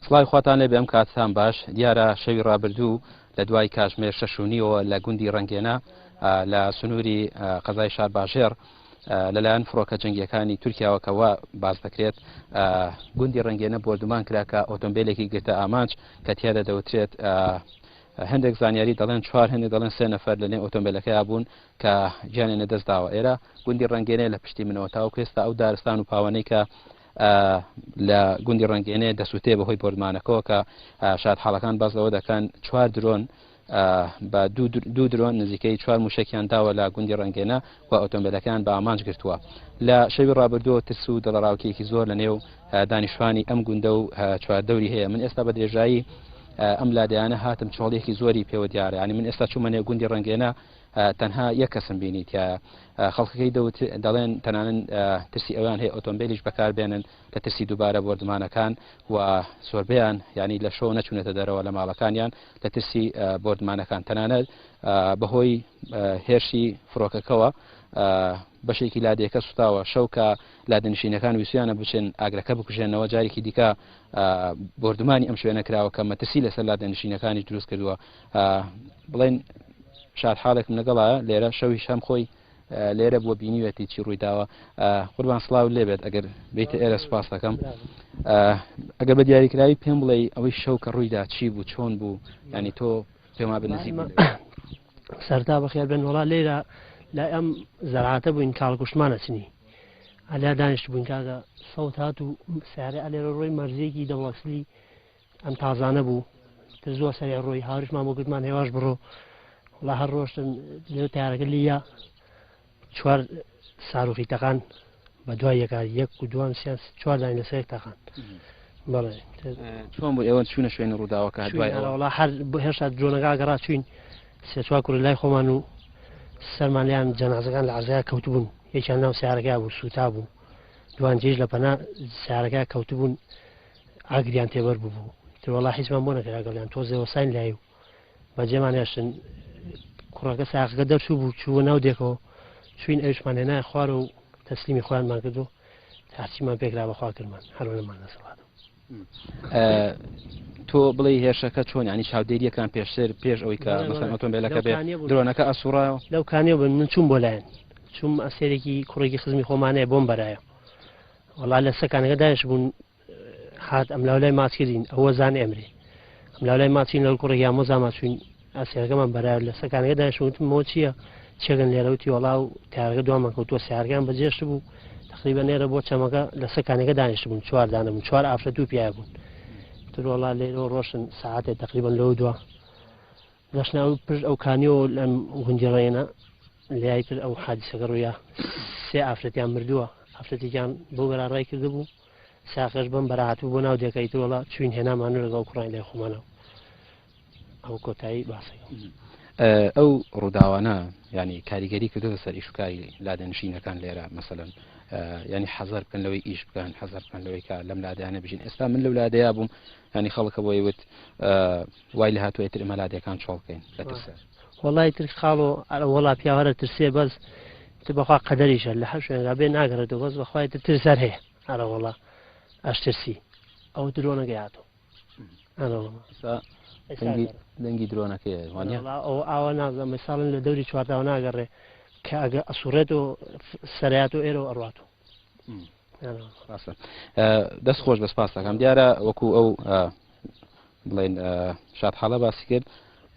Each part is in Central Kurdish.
سڵاوی خواتان لێبێ ئەم کاتتان باش دیارە شەوی ڕابردوو لە دوای کاژمێر شەش و نیوەوە لە گوندی ڕەنگێنە لە سنووری قەزای شارباژێڕ لەلایەن فڕۆکە جەنگیەکانی تورکیاوە کە وا باس دەکرێت گوندی ڕەنگێنە بۆردومان کرا کە ئۆتۆمبیلێکی گرتە ئامانج کە تیادا دەوترێت هەندێک زانیاری دەڵێن چوار هەندێک دەڵێن سێ نەفەر لە نێو ئۆتۆمبیلەکەیا بوون کە گیانیان لەدەست داوە ئێرە گوندی ڕەنگێنێ لە پشتی منەوە تاوەکو ئێستا ئەو دارستان و پاوانەی کە لە گوندی ڕەنگێنێ دەسووتێ بەهۆی بۆردمانەکەەوە کە شادحاڵەکان باس لەوە دەکەن چوار درۆن بە دوو درۆن نزیکەی چوار موشەکیان داوە لە گوندی ڕەنگێنە و ئۆتۆمبیلەکان بە ئامانج گرتووە لە شەوی ڕابردووە ترس و دڵەڕاوکێکی زۆر لە نێو دانیشتوانی ئەم گوندە و چواردەوری هەیە من ئێستا بە درێژایی ئەم لادیانە هاتم چۆڵیەکی زۆری پێوە دیارە ینی من ئێستا چوومە نێو گوندی ڕەنگێنە تەنها یەک کەسم بینی تایە خەڵکەکەی دەوت دەڵێن تەنانن ترسی ئەویان هەیە ئۆتۆمبیلیش بەکاربێنن لە ترسی دووبارە بۆردمانەکان و زۆربیان ینی لە شەو نەچوونەتە دەرەوە لە ماڵەکانیان لە ترسی بۆردمانەکان تەنانەت بەهۆی هێرشی فڕۆکەکەوە بەشێکی لادێکە سوتاوە شەو کە لادنشینەکان ویسیانە بچن ئاگرەکە بکوژێنەوە جارێکی دیکە بۆردومانی ئەم شوێنە کراوە کە مەترسی لەسەر لادنشینەکانی دروست کردووە بڵێن شادحاڵێکم لەگەڵە لێرە شەوی شەم خۆی لێرە بووە بینیوێتی چی ڕووی داوە قوربان سڵاو لێبێت ئەگەر بیتە ئێرە سوپاس دەکەم ئەگەر بە دیاریکراوی پێم بڵێ ئەوەی شەو کە ڕوویدا چی بوو چۆن بوو ینی تۆ پێما بنزی سەرتا بەخێر بن وڵا لێرە لای ئەم زەرعاتە بووین کاڵکوشتمانە چنی ئەلا دانیشت بووین کاکە سەوت هات و سارە ئەلێرە ڕۆی مەرزێکی دەوڵەسلی ئەم تازانە بوو تر زۆر سەرێ ڕۆی هاوریشمان بۆ گوتمان هێواش بڕۆ وڵا هەر ڕۆشتن لێو تارەکە لیە چوار ساروخی تەقان بە دوای یەکار یەک و دوان سیان چوار دانی لەسەر یەک تەقان بەڵێ چۆن بوو ئێوە چوونە شوێنی ڕووداوەکە دوای ئەوە؟ وڵا هەر هێشتا درۆنەکە گەڕا چوین سێ چوار کوڕی لای خۆمان و سەرمان لیان جەنازەکان لە عەرزەکە کەوتبوون یەکیان ناو سیارەکە بوو سووتا بوو دوان جێژ لە پەنا سیارەکە کەوتبوون ئاگریان تێبەر ببوو تر وەڵا حیزمان بۆ نەکرا گەڵیان تۆزێ وەساین لای و بەجێمان هێشتن کوڕەکە ساقەکە دەرچوو بوو چووە ناو دێکەوە چوین ئەویشمان هێنایە خوارە و تەسلیمی خۆیانمان کردو هەرچیمان پێکرا بەخوا کردمان هەرۆنەمان دەسەڵات. تۆ بڵێ هێرشەکە چۆن ینی چاودێریەکان پێشتر پێش ئەوەی کە مەسەن ئۆتۆمبیلەکە بێ درۆنەکە ئەسوڕایەوە لەو کانیە بن من چوم بۆ لایەن چوم ئەسێرێکی کوڕێکی خزمی خۆمانەیە بۆم بەرایە وەڵا لە سەکانەکە دانیش بوون هات ئەم لاولای ماچ کردین ئەوە زان ئەمرێ ئەم لاولای ماچین لەو کوڕێک یا مۆزاما چوین ئەسێرەکەمان بەرایە لە سەکانەکە دانیش وتم مۆ چییە چێگەن لێرە وتی وەڵا و تارەکە دوامان کەوتووە سیارەکەیان بەجێشت بوو تقریبا لێرە بۆ چەمەکە لە سەکانەکە دانیشت بوون چوار دانە بوون چوار ئافرەت و پیاوە بوون تر وەڵا لێرەوە ڕۆشن ساعتێ تقریبا لەو دوا گەشتنە ئەو پشت ئەو کانیەوە لەم گوندی ڕێنە لای تر ئەو حادیسەکە ڕوویا سێ ئافرەتیان مردووە ئافرەتێکیان بۆ بەرا ڕای کردبوو ساقەش بەم بەرا هاتبوو بۆ ناو دێکە ئیتر وەڵا چوین هێنامان و لەگەڵ کوڕانی لای خۆمانەوە ئەو کۆتایی باسەکە. ئەو ڕووداوانە ینی کاریگەری کردوتە سەر ئیشوکاری لادەنشینەکان لێرە مەسەلەن ینی حەزەر بکەن لەوەی ئیش بکەن حەزەر بکەن لەوەی کە لەم لادیانە بژین ئێستا من لەو لادەیا بووم ینی خەڵکە بۆی وت وای لە هاتووە ئیتر ئێمە لادێکان چۆڵ بکەین لە ترسێ. وەڵای تر خاڵۆ وەڵا پیاو هەرە ترسێ بەس تر بەخوا قەدەریشە لە هەر شوێنێکا بێ ناگەڕێتەوە بەس بەخوای تر ترس هەر هەیە ئەرە وەڵا ئەش ترسی ئەو درۆنەکەی هاتۆ ئەرە وەڵا ئێستا دەنگی دەنگی درۆنەکەیە وانە ئەو ئاوا نازانم ساڵن لە دەوری چوارتاوە ناگەڕێ کە ئەگە ئەسوڕێتەوە سەراتەوە ئێرەوە ئەڕاتەوە ڕاستە دەست خۆش بە سپاس دەکەم دیارە وەکو ئەو بڵێن شادحاڵە باسی کرد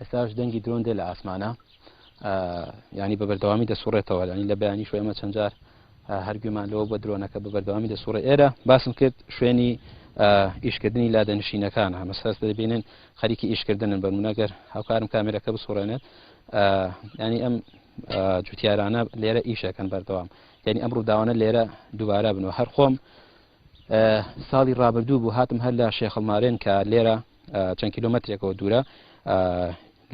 ئێستاش دەنگی درۆن دێ لە ئاسمانە ینی بە بەردەوامی دەسوڕێتەوە ینی لە بەیانی شو ئێمە چەند جار هەرگوێمان لەوە بە درۆنەکە بە بەردەوامی دەسوڕێ ئێرە باسم کرد شوێنی ئیشکردنی لادەنشینەکان هەمە سەر دەبینن خەریکی ئیشکردنن بەرمونەگەر هاوکارم کامێرەکە بسوڕێنێت ینی ئەم جوتیارانە لێرە ئیشەکەن بەردەوام یعنی ئەم ڕووداوانە لێرە دووبارە بن و هەر خۆم ساڵی ڕابردوو بوو هاتم هەر لە شێخەڵمارێن کە لێرە چەند کیلۆمەترێکەوە دوورە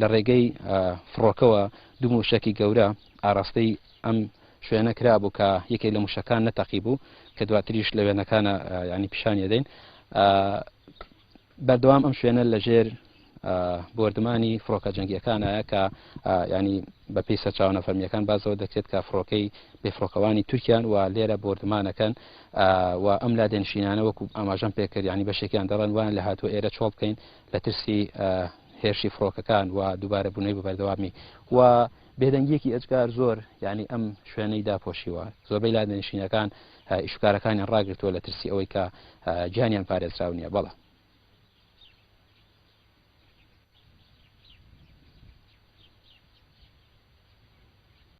لە ڕێگەی فڕۆکەوە دوو موشەکی گەورە ئاراستەی ئەم شوێنە کرابوو کە یەکێک لە موشەکان نەتەقی بوو کە دواتریش لە وێنەکانە ینی پیشانی دەین بەردەوام ئەم شوێنە لەژێر بۆردمانی فڕۆکە جەنگیەکانە کە ینی بەپێی سەرچاوە نەفەرمیەکان بازەوە دەکرێت کە فڕۆکەی بێفڕۆکەوانی تورکیان و لێرە بۆردمانەکەن و ئەم لادێنشینانە وەکو ئاماژەم پێکرد ینی بەشێکیان دەڵێن وان لە هاتووە ئێرە چۆڵ بکەین لە ترسی هێرشی فڕۆکەکان و دووبارە بوونەوەی بە بەردەوامی و بێدەنگیەکی ئەجگار زۆر یعنی ئەم شوێنەی داپۆشیوە. زۆربەی لادێنشینەکان ئیشوکارەکانیان ڕاگرتووە لە ترسی ئەوەی کە گیانیان پارێزراو نییە. بەڵێ.